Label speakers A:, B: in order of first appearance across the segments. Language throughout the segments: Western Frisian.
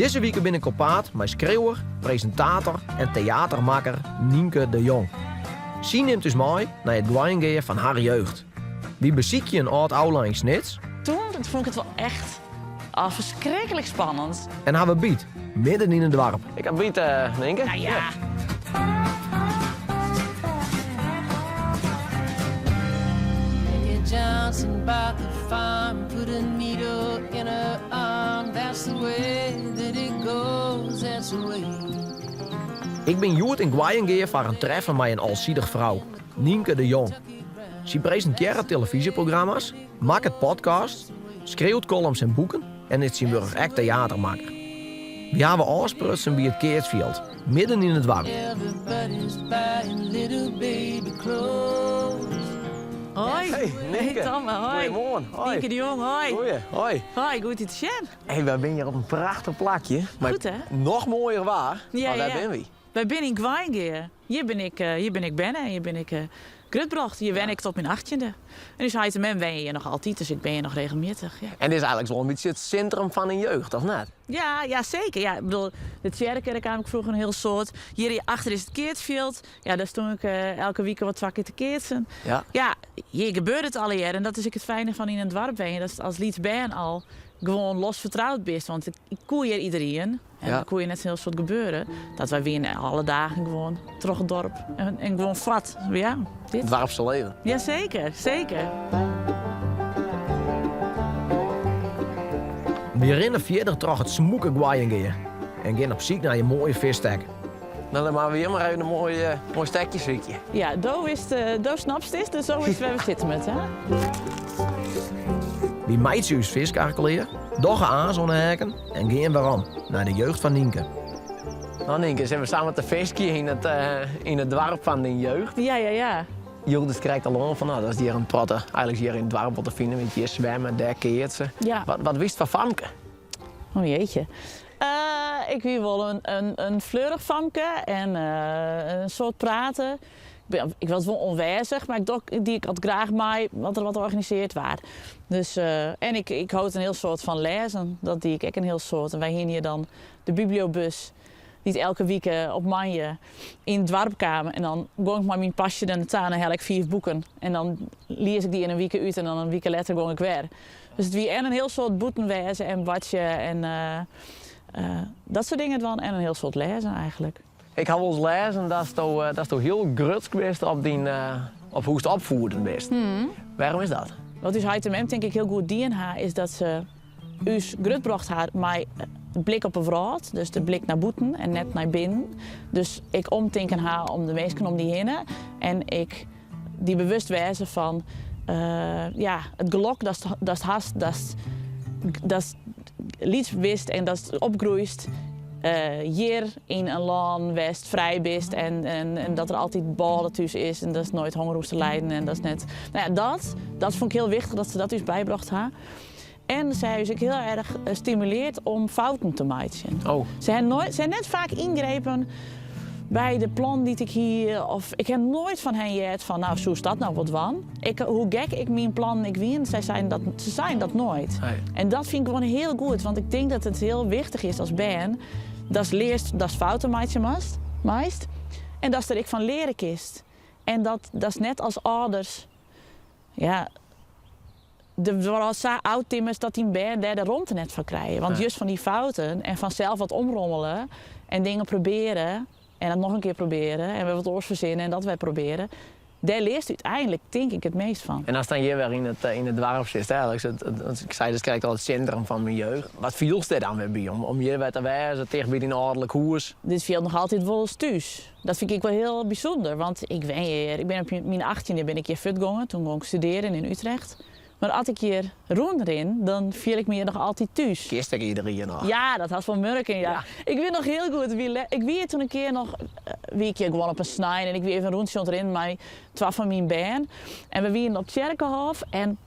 A: Dizze wike bin ik op paad mei skriuwer, presintator en teatermakker Nynke de Jong. Sy nimt ús mei nei it Goaiïngea fan har jeugd. Wy besykje in âld aula yn Snits.
B: Toen fûn ik it wol echt oh, ferskriklik spannend.
A: En hawwe byt, midden yn it doarp. Ik ha byt, Nynke.
B: Nou ja.
C: Johnson bought the farm, put a needle in her arm. That's the way that it goes, that's the way.
A: Ik bin hjoed yn Goaiïngea foar in treffen mei in alsidich frou, Nynke de Jong. Sy presintearret telefyzjeprogramma's, makket podcasts, skriuwt kollums en boeken en is tsjintwurdich ek teatermakker. Wy hawwe ôfsprutsen by it keatsfjild, midden yn it doarp.
C: Everybody's buying little baby clothes.
B: Hoi.
A: Hey, Nynke.
B: Hey Tamme, hoi.
A: Goeiemoarn. Hoi.
B: Nynke de Jong, hoi.
A: Goeie, hoi.
B: Hoi, goed dy te sjen.
A: Hey, wy binne hjir op in prachtich plakje. Mei
B: Goed, hè?
A: Noch moaier waar.
B: Ja,
A: Mar wêr
B: ja.
A: binne wy?
B: Wy binne yn Goaiïngea. Hjir bin ik, hjir bin ik berne en hjir bin ik grutbrocht. Hjir wenne ik tot myn achttjinde. En ús heit en mem wenje hjir noch altyd, dus ik bin hjir noch regelmjittich. Ja.
A: En dit is eigenlik wol in bytsje it sintrum fan dyn jeugd, of net?
B: Ja, ja seker. Ja, ik bedoel, de tsjerke, dêr kaam ik froeger in hiel soad. Hjir achter is it keatsfjild. Ja, dêr stûn ik elke wike wol twa kear te keatsen.
A: Ja.
B: Ja, hjir gebeurt it allegear en dat is ek it fijne fan yn in doarp wenje, datst as lyts bern al gewoan los fertroud bist. Want ik koe hjir iderien. En dan koe hjir net sa'n hiel soad gebeure. Dat wy wiene alle dagen gewoan troch it dorp en gewoan fuort. Ja, dit.
A: It doarpse leven.
B: Ja, seker, seker.
A: Wy rinne fierder troch it smûke Goaiïngea en gean op syk nei in moaie fiskstek. No, dan moatte we hjir mar even in moai, moai stekje sykje.
B: Ja, do witst, do snapst dit, dus do witst wêr we sitte moatte, hè?
A: Wy meitsje ús fiskkar klear, dogge aans oan de heakken en gean werom nei de jeugd fan Nynke. No Nynke, sitte we samen te fiskjen yn it, yn it doarp fan dyn jeugd.
B: Ja, ja, ja.
A: Joechst krekt al oan fan no, dat is hjir in protte, eigenlik is hjir yn it doarp wol te finen, want hjir swimme, dêr keatse.
B: Ja.
A: Wat, wat wiest foar famke?
B: Oh jeetje. Ik wie wol in fleurich famke en in soad prate. Ik was wol oanwêzich, mar ik die ek altyd graach mei wat der wat organisearre waard. Dus, en ik, ik hold in hiel soad fan lêzen, dat die ik ek in hiel soad. En wy hiene hjir dan de bibliobus, dy't elke wike op moandei yn it doarp kaam. En dan gong ik mei myn pasje dêr nei ta en dan helle ik fiif boeken. En dan lies ik dy yn in wike út en dan in wike letter gong ik wer. Dus it wie en in hiel soad bûten wêze en boartsje en dat soart dingen dwaan en in hiel soad lêzen eigenlik.
A: Ik ha wolris lêzen datsto, datsto hiel grutsk bist op dyn, op hoe'tst opfieden bist. Wêrom is dat?
B: Wat ús heit en mem tink ik hiel goed dien ha, is dat se ús grutbrocht ha mei blik op 'e wrâld, dus de blik nei bûten en net nei binnen. Dus ek omtinken ha om de minsken om dy hinne en ek dy bewust wêze fan ja, it gelok datst hast datst datst lyts bist en datst opgroeist hjir yn in lân wêr'tst frij bist en en dat der altyd bôle thús is en datst noait honger hoechst te lijen en datst net, no ja, dat, dat fûn ik hiel wichtich dat se dat ús bybrocht ha. En se ha ús ek hiel erch stimuleard om fouten te meitsjen.
A: Oh.
B: Se ha noait, se ha net faak yngrepen by de plannen dy't ik hie of ik ha noait fan hen heard fan no soest dat no wol dwaan. Ik, hoe gek ik myn plannen ek wienen, sy seinen dat, se seinen dat noait.
A: Nee.
B: En dat fyn ik gewoan hiel goed, want ik tink dat it hiel wichtich is as bern datst learst datst fouten meitsje moatst, meist en datst der ek fan leare kinst. En dat datst net as âlders, ja, de wrâld sa ôftimmerst dat dyn bern dêr de romte net foar krije. Want just fan dy fouten en fan sels wat omrommele en dingen probeare en dat noch in kear probeare en wer wat oars fersinne en dat wer probeare, dêr learst úteinlik tink ik it meast fan.
A: En ast dan hjir wer yn it yn it doarp sitst, hè, ik sei dus krekt al it sintrum fan myn jeugd, wat fielst dêr dan wer by om hjir wer te wêzen, ticht by dyn âlderlik hûs?
B: Dit fielt noch altyd wol as thús. Dat fyn ik wol hiel bysûnder, want ik wenje hjir. Ik bin op myn achttjinde bin ik hjir fuortgongen, toen gong ik studearjen yn Utrecht. Mar as ik hjir rûnrin, dan fiel ik my hjir noch altyd thús.
A: Kinst ek iderien noch?
B: Ja, dat hast wol murken, ja. Ik wit noch hiel goed, ik wie hjir toen in kear noch, wie ik hjir gewoan op in snein en ik wie even in rûntsje oan it rinnen mei twa fan myn bern. En we wienen op tsjerkehôf en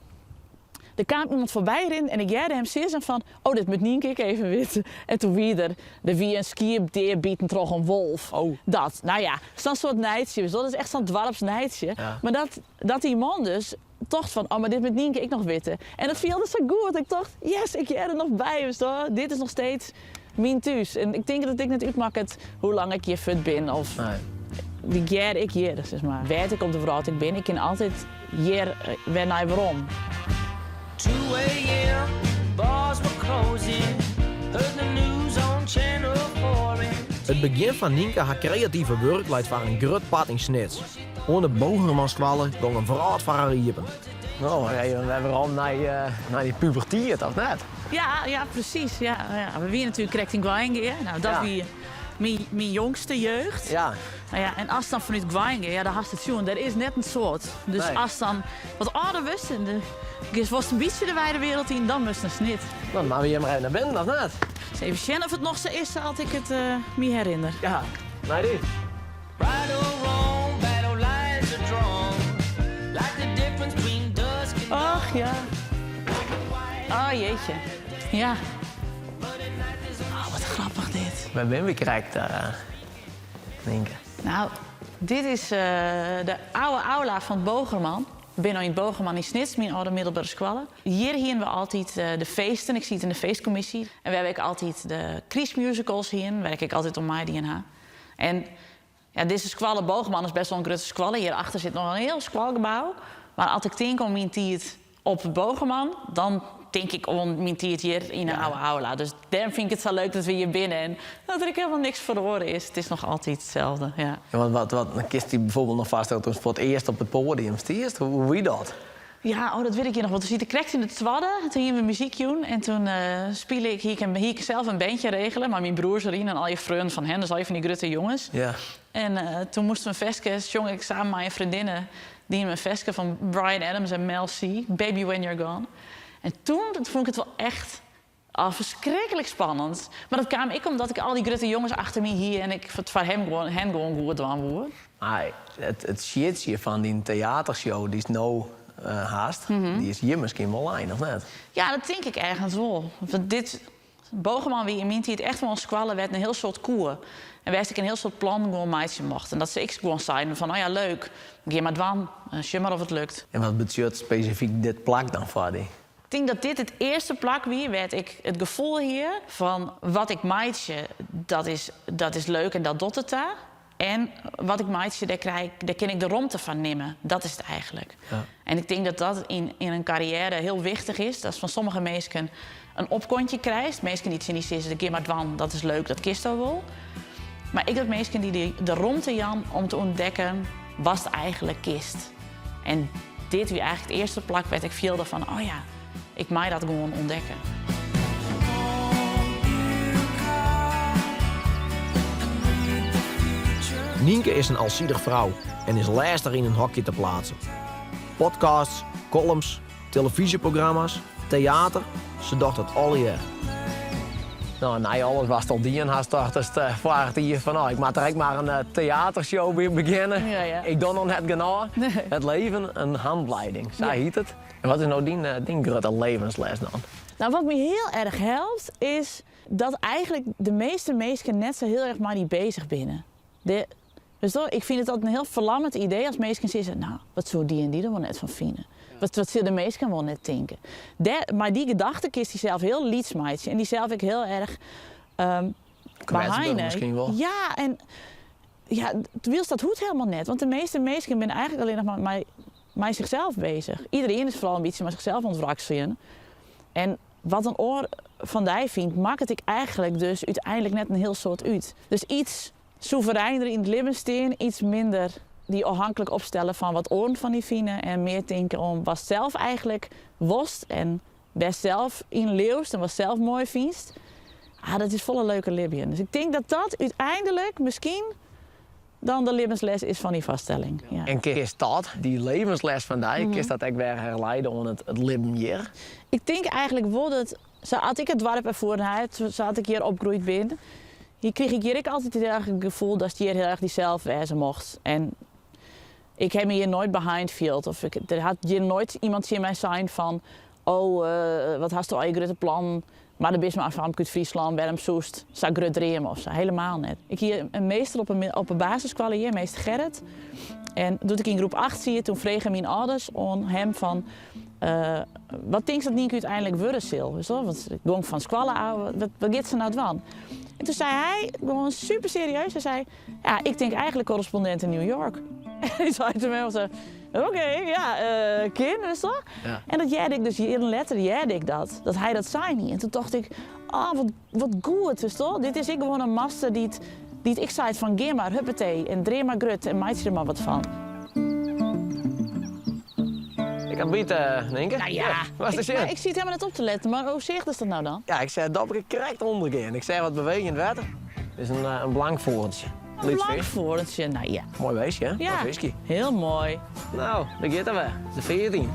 B: der kaam iemand foarby rinnen en ik hearde him sizzen fan, oh, dit moat Nynke ek even witte. En toen wie der, der wie in skiep deabiten troch in wolf.
A: Oh.
B: Dat, no ja, sa'n soart nijtsje, dus dat is echt sa'n doarpsnijtsje.
A: Ja.
B: Mar dat, dat dy man dus tocht fan, oh, mar dit moat Nynke ek noch witte. En dat fielde sa goed. Ik tocht, yes, ik hear der noch by, witsto. Dit is noch steeds. myn thús. En ik tink dat it ek net útmakket hoe lang ik hjir fuort bin of
A: Nee.
B: ik hear ek hjir, sis mar. Wêr't ik op de wrâld ek bin, ik kin altyd hjir wer nei werom.
C: 2 a.m. Bars were closing. Heard the news on Channel 4 and
A: It begjin fan Nynke har kreative wurk leit foar in grut part yn Snits. Oan de Bogermanskoalle gong in wrâld foar har iepen.
D: No, even wer werom nei, nei dy pubertiid, of net?
B: Ja, ja, presys. Ja, ja. We wiene natuerlik krekt yn Goaiïngea. No, dat wie myn, myn jongste jeugd. No ja, en ast dan fanút Goaiïngea, ja, dan hast it sjoen, der is net in soad. Dus ast dan wat âlder wurdst en do giest wolst in bytsje de wijde wereld yn, dan moatst nei Snits.
D: Dan moatte we hjir mar even nei binnen, of net?
B: Ris even sjen oft it noch sa is sa't ik it my herinner.
D: Ja, nei dy.
C: Right or wrong, battle lines are drawn. Like the difference between dusk and
B: Och ja. Oh jeetje. Ja. Oh, wat grappich dit.
D: Wêr binne we krekt, Nynke?
B: No, dit is de oude aula fan it Bogerman. We binne no yn it Bogerman yn Snits, myn âlde middelbere skoalle. Hjir hiene we altyd de feesten. Ik siet yn de feestkommisje. En wêr we ek altyd de krystmusicals hiene, wêr ik ek altyd oan meidien ha. En ja, dizze skoalle Bogerman is best wol in grutte skoalle. Hjirachter sit noch in hiel skoalgebou. Mar as ik tink oan myn tiid op it Bogerman, dan tink ik oan myn tiid hjir yn de oude aula. Dus dêrom fyn ik it sa leuk dat we hjir binne en dat der ek helemaal niks feroare is. It is noch altyd itselde, ja.
D: Ja, want wat, wat kinst dy byfoarbyld noch foarstelle doe'tst foar it earst op it poadium stiest? Hoe wie dat?
B: Ja, oh, dat wit ik hjir noch wol. Toen siet ik krekt yn it twadde. Toen hiene we muzykjûn en toen spile ik, hie ik, hie ik sels in bandje regele mei myn broers deryn en allegear freonen fan hen, dus allegear fan dy grutte jonges. En toen moasten we in ferske, sjong ik samen mei in freondinne, diene we in ferske fan Bryan Adams en Mel C, Baby When You're Gone. En toen fûn ik it wol echt oh, ferskriklik spannend. Mar dat kaam ek omdat ik al dy grutte jonges achter my hie en ik it foar him gewoan, hen gewoan goed dwaan woe.
D: Mar it sjitsje fan dyn teatershow dy'tst no hast, dy is hjir miskien wol lein, of net?
B: Ja, dat tink ik ergens wol. Want dit, Bogerman wie yn myn tiid echt wol in skoalle wêr't in hiel soad koe. En wêr'tst ek in hiel soad plannen gewoan meitsje mocht. En dat se ek gewoan seinen fan, oh ja, leuk, gean mar dwaan, sjoch mar oft it lukt.
D: En wat betsjut spesifyk dit plak dan foar dy?
B: Ik tink dat dit it earste plak wie wêr't ik it gefoel hie fan wat ik meitsje, dat is, dat is leuk en dat docht it ta. En wat ik meitsje, dêr krij ik, dêr kin ik de romte foar nimme. Dat is it eigenlik. En ik tink dat dat yn, yn in karriêre hiel wichtich is. Datst fan sommige minsken in opkontje krijst. Minsken dy't tsjin dy sizze, gean mar dwaan, dat is leuk, dat kinsto wol. Mar ek dat minsken dy't dy de romte jaan om te ûntdekken watst eigenlik kinst. En dit wie eigenlik it earste plak wêr't ik fielde fan, oh ja, ik mei dat gewoan ûntdekke.
A: Nynke is in alsidich frou en is lêstich yn in hokje te pleatsen. Podcasts, columns, telefyzjeprogramma's, teater, se docht it allegear.
D: No, nei alles watst al dien hast, tochtest foarich jier fan, no, ik moat der ek mar in teatershow by begjinne. Ik doch noch net genôch. Het leven, een handleiding, sa hiet it. En wat is no dyn, dyn grutte levensles dan?
B: No, wat my hiel erch helpt is dat eigenlik de measte minsken net sa hiel erch mei dy beuzich binne. De, dus ik fyn it altyd in hiel ferlammend idee as minsken sizze, no, wat soe dy en dy der wol net fan fine? Wat, wat sille de minsken wol net tinke? Dêr, mei dy gedachte kinst dysels hiel lyts meitsje en dysels ek hiel erch
D: Kwetsber miskien wol.
B: Ja, en ja, wylst dat hoecht helemaal net. Want de measte minsken binne eigenlik allinnich mar mei, mei sichsels beuzich. Iderien is foaral in bytsje mei sichsels oan it wrakseljen. En wat in oar fan dy fynt, makket ek eigenlik dus úteinlik net in hiel soad út. Dus iets soevereiner yn it libben stean, iets minder dy ôfhinklik opstelle fan wat oaren fan dy fine en mear tinke om watst sels eigenlik wolst en wêr'tst sels yn leaust en watst sels moai fynst. Ah, dat is folle leuker libjen. Dus ik tink dat dat úteinlik miskien dan de libbensles is fan dy foarstelling. Ja.
D: En kinst dat, dy levensles fan dy, kinst dat ek wer herleide oan it libben hjir?
B: Ik tink eigenlik wol dat, sa as ik it doarp erfoaren ha, sa as ik hjir opgroeid bin, hjir krige ik hjir ek altyd hiel erch it gefoel datst hjir hiel erch dysels wêze mochtst. En ik ha my hjir noait beheind field of ik, der hat hjir noait iemand tsjin my sein fan, oh, wat hasto allegear grutte plannen. Mar do bist mar in famke út Fryslân, wêrom soest sa grut dreame of sa? Helemaal net. Ik hie in meester op 'e basisskoalle hjir, meester Gerrit. En doe't ik yn groep acht siet, toen fregen myn âlders oan him fan, wat tinkst dat Nynke úteinlik wurde sil? Want ik gong fan skoalle ôf, wat giet se no dwaan? En toen sei hy, gewoan super serieus, hy sei, Ja, ik tink eigenlik korrespondint yn New York. En ik sei tsjin my sa, oké, ja, kin, witst wol. En dat hearde ik dus jierren letter hearde ik dat, dat hy dat sein hie. En toen tocht ik, oh, wat, wat goed, witst wol. Dit is ek gewoan in master dy't, dy't ek seit fan gean mar, huppatee, en dream mar grut en meitsje der mar wat fan.
D: Ik ha byt, Nynke.
B: Nou ja,
D: Wat is
B: ik, ik siet helemaal net op te letten, mar hoe seachst dat nou dan?
D: Ja, ik seach dat krekt ûndergean. Ik seach wat bewegend wetter. Dit is in, in blankfoarntsje.
B: In blankfoarntsje, nou ja.
D: Moai beestje, hè?
B: Ja,
D: Moai fiskje.
B: heel moai.
D: Nou, dêr giet er wer. De feart yn.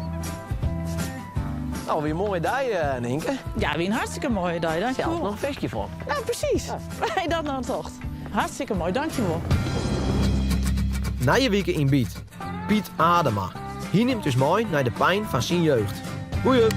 D: Nou, wie in moaie dei, eh, Nynke.
B: Ja, wie in hartstikke moaie dei, dankjewol.
D: Sels noch in fiskje fan.
B: Nou, presys. Ja. Dat no tocht. Hartstikke moai, dankjewol.
A: Nije wike yn Byt. Piet Adema. Hy nimt ús mei nei de pyn fan syn jeugd. Goeie!